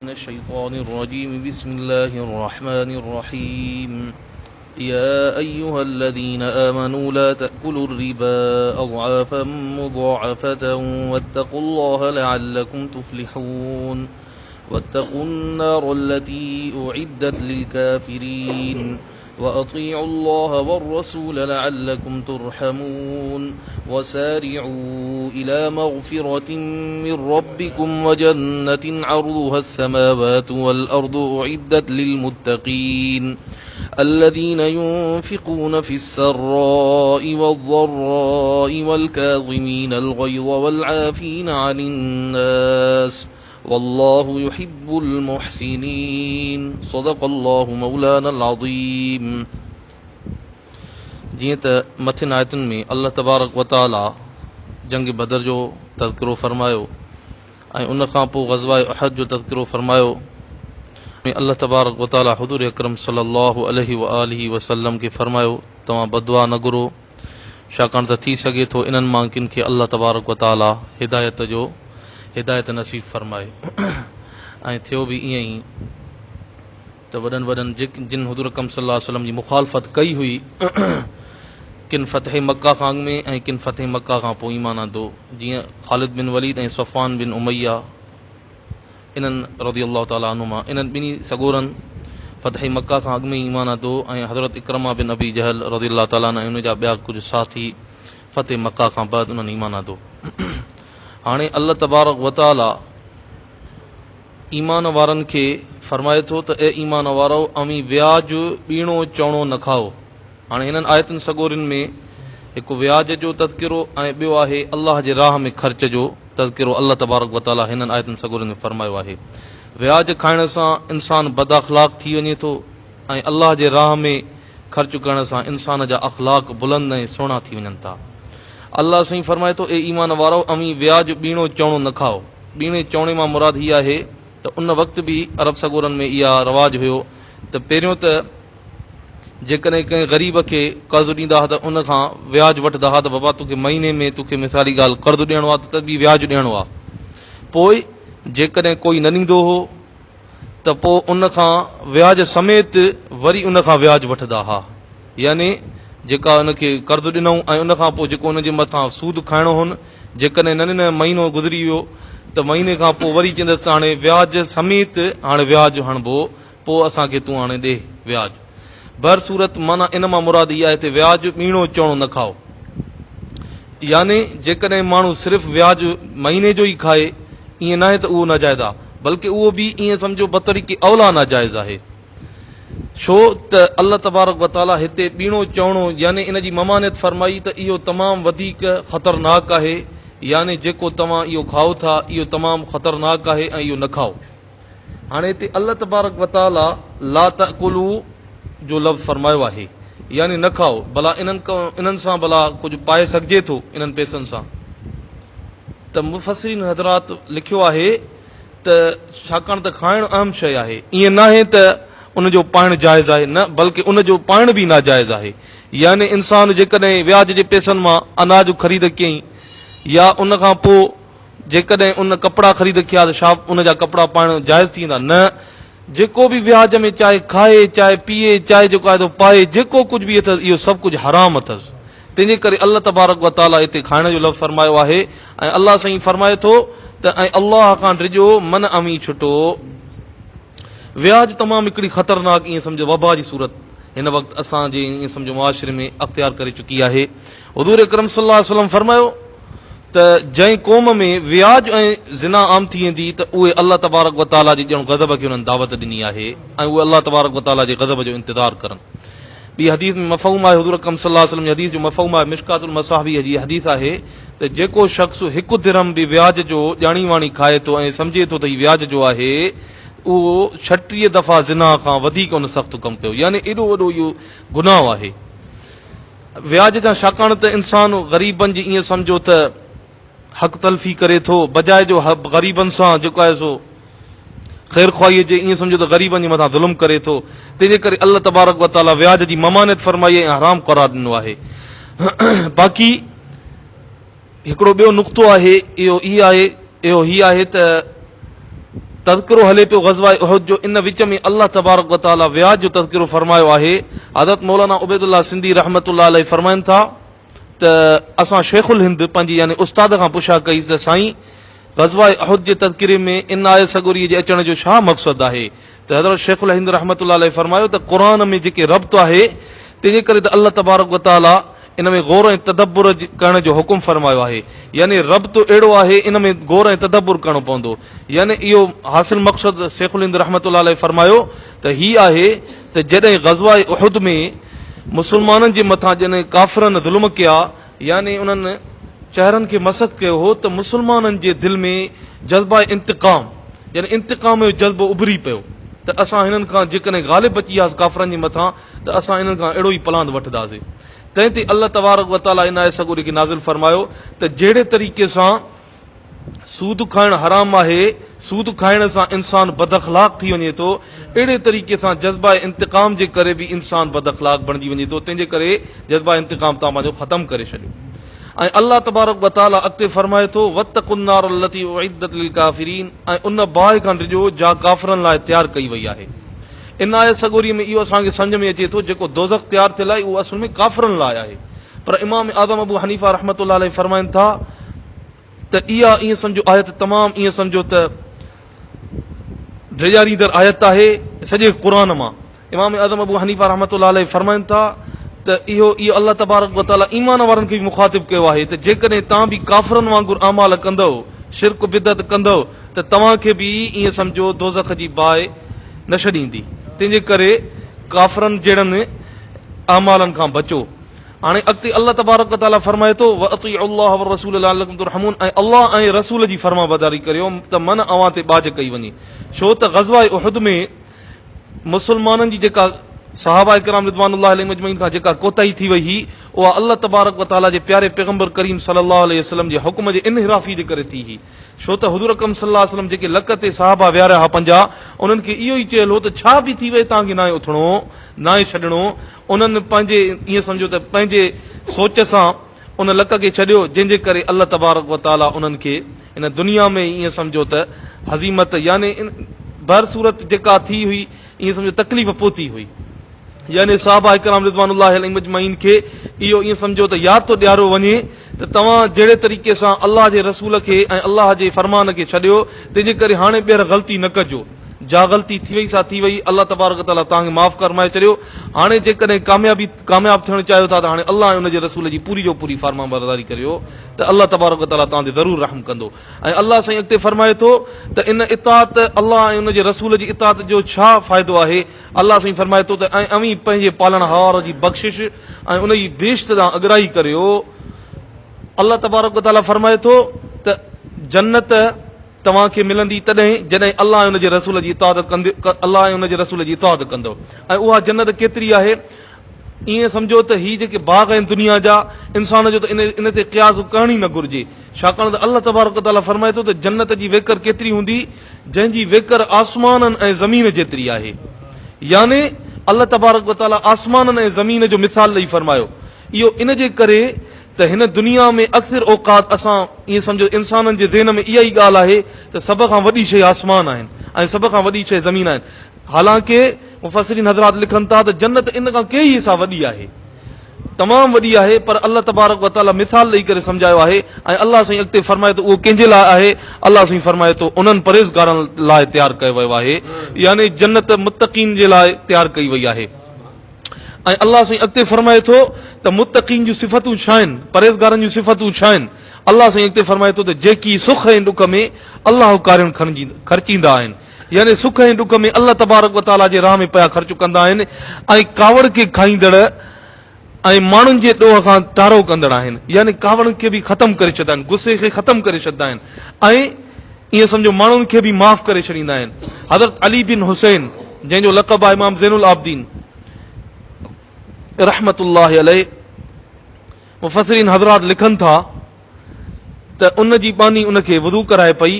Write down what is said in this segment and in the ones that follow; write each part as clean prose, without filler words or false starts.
من الشيطان الرجيم بسم الله الرحمن الرحيم يا أيها الذين آمنوا لا تأكلوا الربا أضعافا مضاعفة واتقوا الله لعلكم تفلحون واتقوا النار التي أعدت للكافرين وأطيعوا الله والرسول لعلكم ترحمون وسارعوا إلى مغفرة من ربكم وجنة عرضها السماوات والأرض أعدت للمتقين الذين ينفقون في السراء والضراء والكاظمين الغيظ والعافين عن الناس والله يحب المحسنين صدق الله مولانا العظيم جيئن ته مٿين آيتن ۾ الله تبارڪ و تعالي جنگ بدر جو تذڪرو فرمايو ۽ ان کان پوء غزوه احد جو تذڪرو فرمايو ۾ الله تبارڪ و تعالي حضور اڪرم صلي الله عليه واٰله وسلم کي فرمايو توهان بددعا نه گهرو ڇاڪاڻ ته ٿي سگهي ٿو انهن مان ڪن کي الله تبارڪ و تعالي هدايت جو هدايت نصيب فرمائي ۽ ٿيو به ائين ئي ته وڏن وڏن جن حضور اڪرم صلي الله عليه وسلم جي مخالفت ڪئي هئي ڪن فتح مڪه کان اڳ ۾ ۽ ڪن فتح مڪه کان پوء ايمان آندو جيئن خالد بن وليد ۽ صفوان بن اميه انهن رضي الله تعالٰي عنهما انهن ٻنهي سڳورن فتح مڪه کان اڳ ۾ ئي ايمان آندو ۽ حضرت عڪرمه بن ابي جهل رضي الله تعالٰي عنه ۽ ان جا ٻيا ڪجهه ساٿي فتح مڪه کان بعد انهن ايمان آندو. هاڻي الله تبارڪ وتعالٰي ايمان وارن کي فرمائي ٿو ته اي ايمان وارؤ! اوهين وياج ٻيڻو چئوڻو نه کائو. هاڻي هنن آيتن سڳورين ۾ هڪ وياج جو تذڪرو ۽ ٻيو آهي الله جي راهه ۾ خرچ جو تذڪرو الله تبارڪ و تعاليٰ هنن آيتن سڳورين ۾ فرمايو آهي، وياج کائڻ سان انسان بداخلاق ٿي وڃي ٿو ۽ الله جي راهه ۾ خرچ ڪرڻ سان انسان جا اخلاق بلند ۽ سهڻا ٿي وڃن ٿا. الله سائين فرمائي ٿو، اي ايمان وارؤ! اوهين وياج ٻيڻو چئوڻو نه کائو. ٻيڻي چئوڻي مان مراد هي آهي ته ان وقت به عرب سڳورن ۾ اها رواج هيو ته پهريون ته جيڪڏهن ڪنهن غريب کي قرض ڏيندا ها ته ان کان وياج وٺندا ها ته بابا توکي مهيني ۾ توکي مثالي ڳالهه قرض ڏيڻو آهي ته به وياج ڏيڻو آهي. پوء جيڪڏهن ڪوئي نه ڏيندو هو ته پوء ان کان وياج سميت وري ان کان وياج وٺندا ها. يعني جيڪا ان کي قرض ڏنائون ۽ ان کان پوء جيڪو ان جي مٿان سود کائڻو هن، جيڪڏهن نه ڏنائين مهينو گذري ويو ته مهيني کان پوء وري چوندس ته هاڻي وياج سميت هاڻي وياج هڻبو پوء اسان کي تون هاڻي ڏي وياج. بهرصورت معنيٰ ان مان مراد هيء آهي ته وياج ٻيڻو چئوڻو نه کائو. يعني جيڪڏهن ماڻهو صرف وياج مهيني جو ئي کائي، ائين ناهي ته اهو ناجائز آهي، بلڪه اهو به ائين سمجهو بطريق اوليٰ ناجائز آهي. ڇو ته الله تبارڪ و تعاليٰ هتي ٻيڻو چئوڻو يعني ان جي ممانعت فرمائي ته اهو تمام وڌيڪ خطرناڪ آهي، يعني جيڪو توهان اهو کائو ٿا اهو تمام خطرناڪ آهي ۽ اهو نه کائو. هاڻي هتي الله تبارڪ و تعاليٰ لا تأڪلوا جو لفظ فرمايو آهي يعني نه کائو، ڀلا انهن انهن سان ڀلا ڪجهه پائي سگهجي ٿو انهن پئسن سان؟ ته مفسرين حضرات لکيو آهي ته ڇاڪاڻ ته کائڻ اهم شيء آهي، ائين ناهي ته ان جو پائڻ جائز آهي نه بلڪه ان جو پائڻ به ناجائز آهي يعني انسان جيڪڏهن وياج جي پئسن مان اناج خريد ڪيائين يا ان کان پوء جيڪڏهن ان ڪپڙا خريد ڪيا ته ڇا ان جا ڪپڙا پائڻ جائز ٿي ويندا؟ نه، جيڪو به وياج ۾ چاهي کائي، چاهي پيئي، چاهي جيڪو آهي سو پائي، جيڪو ڪجهه به اٿس اهو سڀ ڪجهه حرام اٿس. تنهنجي ڪري الله تبارڪ و تعاليٰ هتي کائڻ جو لفظ فرمايو آهي ۽ الله سائين فرمائي ٿو ته ۽ الله کان ڊڄو من اوهين ڇٽو. وياج تمام هڪڙي خطرناڪ ائين سمجهو وبا جي صورت هن وقت اسان جي ائين سمجهو معاشري ۾ اختيار ڪري چڪي آهي. حضور اڪرم صلي الله عليه وسلم فرمايو. ته جنهن قوم ۾ وياج ۽ زنا عام ٿي ويندي ته اهي الله تبارڪ و تعاليٰ جي ڄڻ غضب کي انهن دعوت ڏني آهي ۽ اهي الله تبارڪ و تعاليٰ جي غضب جو انتظار ڪرن. ٻي حديث ۾ مفهوم آهي حضور اڪرم صلي الله عليه وسلم جي حديث جو مفهوم آهي مشڪات المصابيح جي حديث آهي ته جيڪو شخص هڪ درهم به وياج جو ڄاڻي واڻي کائي ٿو ۽ سمجهي ٿو ته هي وياج جو آهي اهو 36 دفعا زنا کان وڌيڪ ان سخت ڪم ڪيو يعني ايڏو وڏو اهو گناهه آهي. وياج جا ڇاڪاڻ ته انسان غريبن جي ائين سمجهو ته حق تلفي ڪري ٿو بجاء جو غريبن سان جيڪو آهي سو خير خواهي جي ائين سمجهو ته غريبن جي مٿان ظلم ڪري ٿو تنهن جي ڪري الله تبارڪ و تعالي وياج جي ممانعت فرمائي ۽ حرام قرار ڏنو آهي باقي هڪڙو ٻيو نقطو آهي اهو هي آهي اهو هي آهي ته تذڪرو هلي پيو غزوه احد جو، ان وچ ۾ الله تبارڪ و تعالي وياج جو تذڪرو فرمايو آهي. حضرت مولانا عبيدالله سنڌي رحمة الله عليه فرمائن ٿا ته اسان شيخ الهند پنهنجي يعني استاد کان پڇا ڪئي ته سائين غزوه احد جي تذڪري ۾ ان آيت سڳوريء جي اچڻ جو ڇا مقصد آهي ته حضرت شيخ الهند رحمة الله عليه فرمايو ته قرآن ۾ جيڪي ربط آهي تنهن جي ڪري ته الله تبارڪ و تعالي ان ۾ غور ۽ تدبر ڪرڻ جو حڪم فرمايو آهي يعني ربط اهڙو آهي ان ۾ غور ۽ تدبر ڪرڻو پوندو يعني اهو حاصل مقصد شيخ الهند رحمة الله عليه فرمايو ته هي آهي ته جڏهن غزوه احد ۾ مسلمانن جي مٿان جڏهن ڪافرن ظلم ڪيا يعني انهن چهرن کي مسخ ڪيو هو ته مسلمانن جي دل ۾ جذبه انتقام يعني انتقام جو جذبو اڀري پيو ته اسان هنن کان جيڪڏهن غالب اچي وياسين ڪافرن جي مٿان ته اسان انهن کان اهڙو ئي پلاند وٺنداسين. تنهن تي الله تبارڪ وتعاليٰ ان آيت سڳوري کي نازل فرمايو ته جهڙي طريقي سان سود کائڻ حرام آهي، سود کائڻ سان انسان بداخلاق ٿي وڃي ٿو، اهڙي طريقي سان جذبه انتقام جي ڪري به انسان بداخلاق بڻجي وڃي ٿو، تنهن جي ڪري جذبه انتقام توهان پنهنجو ختم ڪري ڇڏيو. ۽ الله تبارڪ وتعاليٰ اڳتي فرمائي ٿو، واتقوا النار التي اعدت للڪافرين ۽ ان باهه کان ڊڄو جا ڪافرن لاء تيار ڪئي وئي آهي. ان آيت سڳوريء ۾ اهو اسان کي سمجهه ۾ اچي ٿو جيڪو دوزخ تيار ٿيل آهي اهو اصل ۾ ڪافرن لاء آهي پر امام اعظم ابو حنيفه رحمة الله عليه فرمائن ٿا ته اها ائين سمجهو آيت تمام ائين سمجهو ته ڊيڄاريندڙ آيت آهي سڄي قرآن مان امام اعظم ابو حنيفه رحمة الله عليه فرمائن ٿا ته اهو اهو الله تبارڪ وتعالي ايمان وارن کي به مخاطب ڪيو آهي ته جيڪڏهن توهان به ڪافرن وانگر اعمال ڪندؤ شرڪ بدعت ڪندؤ ته توهان کي به ائين سمجهو دوزخ جي باهه نه ڇڏيندي، تنهن جي ڪري ڪافرن جهڙن اعمالن کان بچو. هاڻي اڳتي الله تبارڪ وتعاليٰ فرمائي ٿو، واطيعوا الله والرسول لعلڪم ترحمون ۽ الله ۽ رسول جي فرمانبرداري ڪريو ته من اوهان تي ٻاجهه ڪئي وڃي. ڇو ته غزوه احد ۾ مسلمانن جي جيڪا صحابه ڪرام رضوان الله عليهم اجمعين کان جيڪا ڪوتاهي ٿي وئي هئي اها الله تبارڪ وتعاليٰ جي پياري پيغمبر ڪريم صلي الله عليه وسلم جي حڪم جي انحرافي جي ڪري ٿي هئي. ڇو ته حضور اڪرم صلي الله عليه وسلم جيڪي لڪ تي صحابه ويهاريا هئا 50، انهن کي اهو ئي چيل هو ته ڇا به ٿي وئي توهان کي ناهي اٿڻو، ناهي ڇڏڻو. انهن پنهنجي ائين سمجهو ته پنهنجي سوچ سان ان لڪ کي ڇڏيو، جنهن جي ڪري الله تبارڪ و تعاليٰ انهن کي هن دنيا ۾ ئي ائين سمجهو ته هزيمت يعني بهرصورت جيڪا ٿي هئي ائين سمجهو تڪليف پهتي هئي. يعني صحابه ڪرام رضوان الله عليهم اجمعين کي اهو ائين سمجهو ته ياد ٿو ڏياريو وڃي ته توهان جهڙي طريقي سان الله جي رسول کي ۽ الله جي فرمان کي ڇڏيو تنهن جي ڪري هاڻي ٻيهر غلطي نه ڪجو جا غلطي ٿي وئي سا ٿي وئي الله تبارڪ وتعاليٰ توهان کي معاف فرمائي ڇڏيو هاڻي جيڪڏهن ڪاميابي ڪامياب ٿيڻ چاهيو ٿا ته هاڻي الله ۽ ان جي رسول جي پوري جو پوري فرمانبرداري ڪريو ته الله تبارڪ وتعاليٰ توهان تي ضرور رحم ڪندو ۽ الله سائين اڳتي فرمائي ٿو ته ان اطاعت الله ۽ ان جي رسول جي اطاعت جو ڇا فائدو آهي الله سائين فرمائي ٿو ته ۽ اوهين پنهنجي پالڻهار جي بخشش ۽ ان جي بهشت ڏانهن اڳرائي ڪريو. الله تبارڪ و تعاليٰ فرمائي ٿو ته جنت توهان کي ملندي تڏهن جڏهن الله ۽ ان جي رسول جي اطاعت ڪندي الله ۽ ان جي رسول جي اطاعت ڪندؤ ۽ اها جنت ڪيتري آهي ائين سمجهو ته هي جيڪي باغ آهن دنيا جا انسان جو ته ان تي قياس ڪرڻ ئي نه گهرجي ڇاڪاڻ ته الله تبارڪ و تعاليٰ فرمائي ٿو ته جنت جي ويڪر ڪيتري هوندي جنهن جي ويڪر آسمانن ۽ زمين جيتري آهي يعني الله تبارڪ و تعاليٰ آسمانن ۽ زمين جو مثال ڏئي فرمايو اهو ان جي ڪري ته هن دنيا ۾ اڪثر اوقات اسان ائين سمجهو انسانن جي ذهن ۾ اها ئي ڳالهه آهي ته سڀ کان وڏي شيء آسمان آهن ۽ سڀ کان وڏي شيء زمين آهن حالانڪه مفسرين حضرات لکن ٿا ته جنت ان کان ڪيئي حصا وڏي آهي، تمام وڏي آهي، پر الله تبارڪ و تعاليٰ مثال ڏئي ڪري سمجهايو آهي ۽ الله سائين اڳتي فرمائي ٿو اهو ڪنهن جي لاء آهي؟ الله سائين فرمائي ٿو انهن پرهيزگارن لاء تيار ڪيو ويو آهي، يعني جنت متقين جي لاء تيار ڪئي وئي آهي. ۽ الله سائين اڳتي فرمائي ٿو ته متقين جون صفتون ڇا آهن، پرهيزگارن جون صفتون ڇا آهن؟ الله سائين اڳتي فرمائي ٿو ته جيڪي سک ۽ ڏک ۾ الله ڪارڻ خرچيندا آهن. يعني سک ۽ ڏک ۾ الله تبارڪ و تعاليٰ جي راهه ۾ پيا خرچ ڪندا آهن ۽ ڪاوڙ کي کائيندڙ ۽ ماڻهن جي ڏوهه کان ٽارو ڪندڙ آهن يعني ڪاوڙ کي به ختم ڪري ڇڏيندا آهن غصي کي ختم ڪري ڇڏيندا آهن ۽ ائين سمجهو ماڻهن کي به معاف ڪري ڇڏيندا آهن حضرت علي بن حسين جنهن جو لقب آهي امام زين العابدين رحمت الله عليه مفسرين حضرات لکن ٿا ته ان جي ٻانهي ان کي وضو ڪرائي پئي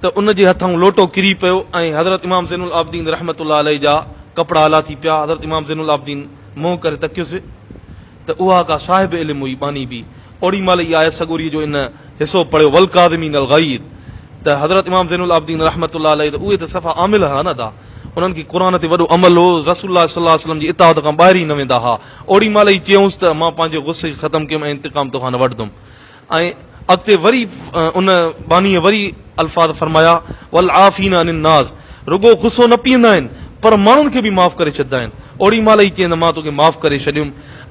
ته ان جي هٿئون لوٽو ڪري پيو ۽ حضرت امام زين العابدين رحمة الله عليه جا ڪپڙا آلا ٿي پيا، حضرت امام زين العابدين منهن ڪري تڪيس ته اها ڪا صاحب علم هئي ٻانهي به اوڏي مهل ئي آيت سڳوريء جو ان حصو پڙهيو والڪاظمين الغيظ ته حضرت امام زين العابدين رحمة الله عليه ته اهي ته صفا عامل ها نه ادا انهن کي قرآن تي وڏو عمل هو رسول الله صلي الله عليه وسلم جي اطاعت کان ٻاهر ئي نه ويندا ها اوڏي مهل ئي چيائونس ته مان پنهنجي غصي کي ختم ڪيم ۽ انتقام توکان نه وٺندم ۽ اڳتي وري ان ٻانهيء وري الفاظ فرمايا والعافين عن الناس رڳو غصو نه پيئندا آهن پر ماڻهن کي به معاف ڪري ڇڏندا آهن اوڏي مهل ئي چيائين ته مان توکي معاف ڪري ڇڏيم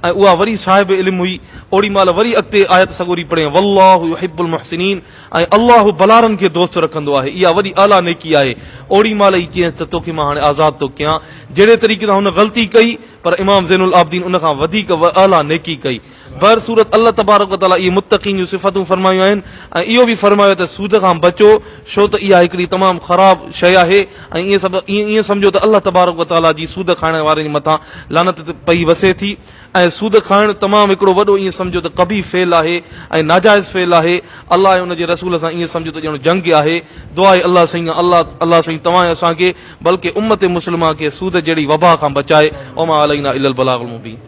۽ اها وري صاحب علم هئي اوڏي مهل وري اڳتي آيت سڳوري پڙهيائين والله يحب المحسنين ۽ الله ڀلارن کي دوست رکندو آهي، اها وڏي اعليٰ نيڪي آهي. اوڏي مهل ئي چيس ته توکي مان هاڻي آزاد ٿو ڪيان. جهڙي طريقي سان هن غلطي ڪئي، پر امام زين العابدين ان کان وڌيڪ اعليٰ نيڪي ڪئي. بهر صورت الله تبارڪ و تعاليٰ اهي متقين جون صفتون فرمايون آهن ۽ اهو به فرمايو ته سود کان بچو، ڇو ته اها هڪڙي تمام خراب شيء آهي ۽ ائين سڀ ائين سمجهو ته الله تبارڪ و تعاليٰ جي سود کائڻ وارن جي مٿان لعنت پئي وسي ٿي. ۽ سود کائڻ تمام هڪڙو وڏو ائين سمجهو ته قبيح فعل آهي ۽ ناجائز فعل آهي، الله ۽ ان جي رسول سان ائين سمجهو ته ڄڻ جنگ آهي، دعا آهي الله سائين کان الله الله سائين توهان ۽ اسان کي بلڪه امت مسلمه کي سود جهڙي وبا کان بچائي وما علينا الا البلاغ المبين.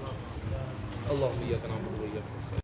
اللهم اياک نعبد و اياک نستعين.